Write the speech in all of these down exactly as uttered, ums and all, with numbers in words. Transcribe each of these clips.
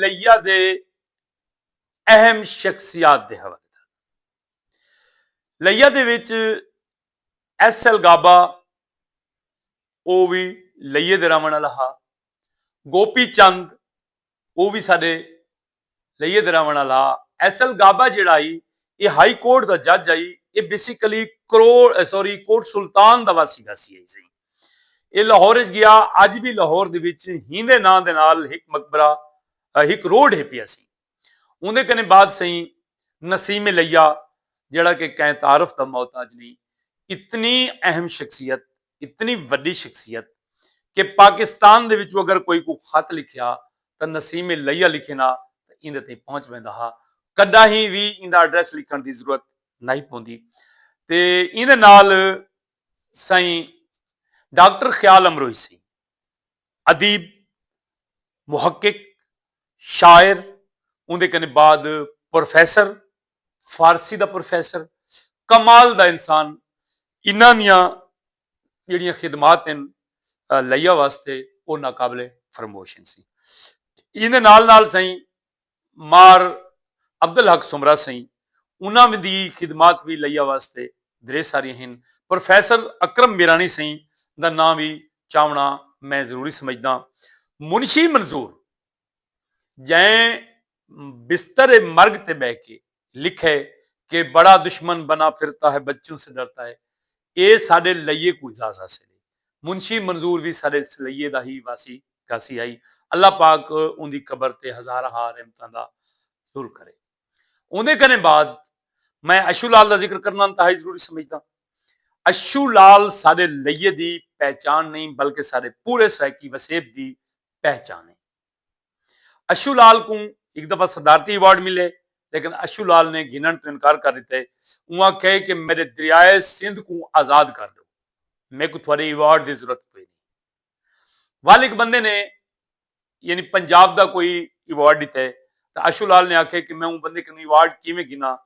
لیا دے اہم شخصیات دے حوالے نال۔ لیا دے وچ ایس ایل گابا، او وی لئیے دے رہوݨ والا ہا۔ گوپی چند، او وی ساݙے لئیے دے رہوݨ والا ہا۔ ایس ایل گابا جیڑھا ہئی، اے ہائی کورٹ دا جج ہئی۔ اے بیسیکلی کروڑ سوری کوٹ سلطان دا واسی گاسی ہئی سئیں۔ اے لاہور اچ ڳیا۔ اڄ وی لاہور دے وچ ہیندے ناں دے نال ہک مقبرہ، ہک روڈ ہے پیا سی۔ اوندے کنے بعد سئیں نسیم لیا، جیڑھا کہ کہیں تعارف دا محتاج نہیں، اتنی اہم شخصیت، اتنی وڈی شخصیت کہ پاکستان دے وچوں اگر کوئی کو خط لکھیا تاں نسیم لیا لکھے نا تاں ایندے تئیں پہنچ ویندا ہا۔ کڈاہیں وی ایندا ایڈریس لکھݨ دی ضرورت نہیں پوندی۔ تے ایندے نال سائیں ڈاکٹر خیال امروہی سی، ادیب، محقق، شاعر، اوندے کنے بعد پروفیسر، فارسی دا پروفیسر، کمال دا انسان۔ انہاں دیاں جیڑھیاں خدمات ہن لیا واسطے، او ناقابل فراموش ہن سی۔ ایندے نال نال سائیں مار عبدالحق سمرا سئیں، انہاں دی خدمات وی لیا واسطے درے ساری ہن۔ پروفیسر اکرم میرانی سئیں دا ناں وی چاوݨا میں ضروری سمجھداں۔ منشی منظور جئیں بستر مرگ تے ٻہہ کے لکھے کہ بڑا دشمن بنا پھرتا ہے، بچوں سے ڈرتا ہے، اے ساݙے لئیے کوں اعزاز حاصل ہے۔ منشی منظور وی ساݙے اس لئیے دا ہی واسی گاسی ہئی۔ اللہ پاک اوندی قبر تے ہزارہا رحمتاں دا نزول کرے۔ اوندے کنے بعد میں اشو لال دا ذکر کرنا انتہائی ضروری سمجھداں۔ اشو لال ساݙے لئیے دی پہچان نہیں بلکہ ساݙے پورے سرائیکی وسیب دی پہچان ہے۔ اشو لال کوں ہک دفعہ صدارتی ایوارڈ ملے، لیکن اشو لال نے گھنݨ توں انکار کر ݙتے۔ اوں آکھے کہ میݙے دریائے سندھ کوں آزاد کر ݙیو، میکوں تہاݙے ایوارڈ دی ضرورت کوئی نہیں۔ ول ہک بندے نے یعنی پنجاب دا کوئی ایوارڈ ݙتے تاں اشو لال نے آکھے کہ میں اوں بندے کنوں ایوارڈ کیویں گھناں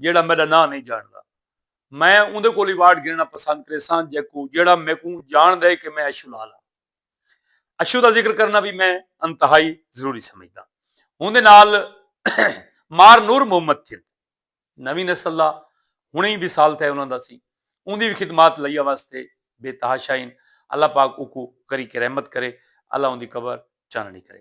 جیڑھا میݙا ناں نہیں ڄاݨدا۔ میں اوندے کول ایوارڈ گھنݨا پسند کریساں جیکوں جیڑھا میکوں ڄاݨدے کہ میں اشو لال ہاں۔ اشو دا ذکر کرنا وی میں انتہائی ضروری سمجھداں۔ اوندے نال مار نور محمد تھن، نویں نسل دا، ہݨیں وصال تھئے انہاں دا سی۔ اوندی وی خدمات لیا واسطے بے تحاشا ہن۔ اللہ پاک اوکوں کری کے رحمت کرے، اللہ اوندی قبر چانݨی کرے۔